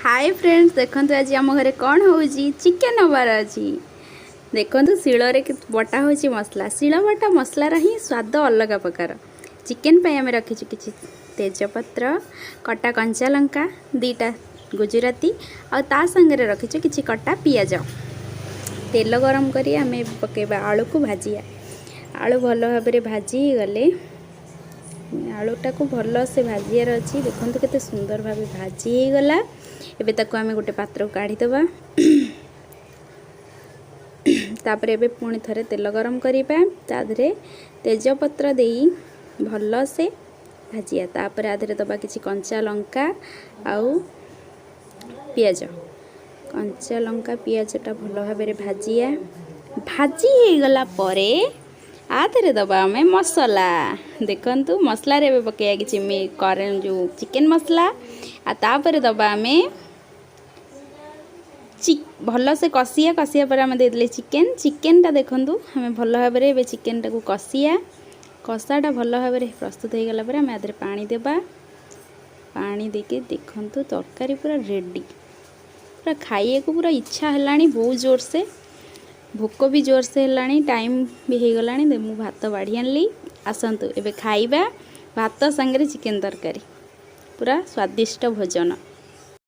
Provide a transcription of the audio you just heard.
High friends, ଦେଖନ୍ତୁ ଆଜି ଆମ ଘରେ କ'ଣ ହେଉଛି। ଚିକେନ୍ ହେବାର ଅଛି। ଦେଖନ୍ତୁ, ଶିଳରେ ବଟା ହେଉଛି ମସଲା। ଶିଳ ବଟା ମସଲାର ହିଁ ସ୍ୱାଦ ଅଲଗା ପ୍ରକାର। ଚିକେନ୍ ପାଇଁ ଆମେ ରଖିଛୁ କିଛି ତେଜପତ୍ର, କଟା କଞ୍ଚା ଲଙ୍କା, 2ଟା ଗୁଜୁରାତି ଆଉ ତା ସାଙ୍ଗରେ ରଖିଛୁ କିଛି କଟା ପିଆଜ। ତେଲ ଗରମ କରି ଆମେ ପକାଇବା ଆଳୁକୁ। ଭାଜିବା ଆଳୁ। ଭଲ ଭାବରେ ଭାଜି ହେଇଗଲେ, ଆଳୁଟାକୁ ଭଲସେ ଭାଜିବାର ଅଛି। ଦେଖନ୍ତୁ, କେତେ ସୁନ୍ଦର ଭାବେ ଭାଜି ହେଇଗଲା। ଏବେ ତାକୁ ଆମେ ଗୋଟେ ପାତ୍ରକୁ କାଢ଼ିଦେବା। ତାପରେ ଏବେ ପୁଣି ଥରେ ତେଲ ଗରମ କରିବା। ତା ଦେହରେ ତେଜପତ୍ର ଦେଇ ଭଲସେ ଭାଜିବା। ତାପରେ ଆ ଦେହରେ ଦେବା କିଛି କଞ୍ଚା ଲଙ୍କା ଆଉ ପିଆଜ। କଞ୍ଚା ଲଙ୍କା ପିଆଜଟା ଭଲ ଭାବରେ ଭାଜିବା। ଭାଜି ହେଇଗଲା ପରେ ଆ ଦେହରେ ଦେବା ଆମେ ମସଲା। ଦେଖନ୍ତୁ, ମସଲାରେ ଏବେ ପକାଇବା କିଛି ଯେଉଁ ଚିକେନ୍ ମସଲା ଆଉ ତାପରେ ଦେବା ଆମେ ଭଲସେ କଷିବା। କଷିବା ପରେ ଆମେ ଦେଇଦେଲେ ଚିକେନ୍। ଚିକେନ୍ଟା ଦେଖନ୍ତୁ, ଆମେ ଭଲ ଭାବରେ ଏବେ ଚିକେନ୍ଟାକୁ କଷିବା। କଷାଟା ଭଲ ଭାବରେ ପ୍ରସ୍ତୁତ ହେଇଗଲା ପରେ ଆମେ ଆ ଦେହରେ ପାଣି ଦେବା। ପାଣି ଦେଇକି ଦେଖନ୍ତୁ, ତରକାରୀ ପୁରା ରେଡ଼ି। ପୁରା ଖାଇବାକୁ ପୁରା ଇଚ୍ଛା ହେଲାଣି ବହୁତ ଜୋରସେ। ଭୋକ ବି ଜୋରସେ ହେଲାଣି। ଟାଇମ୍ ବି ହେଇଗଲାଣି। ମୁଁ ଭାତ ବାଢ଼ି ଆଣିଲି। ଆସନ୍ତୁ, ଏବେ ଖାଇବା ଭାତ ସାଙ୍ଗରେ ଚିକେନ୍ ତରକାରୀ। ପୁରା ସ୍ୱାଦିଷ୍ଟ ଭୋଜନ।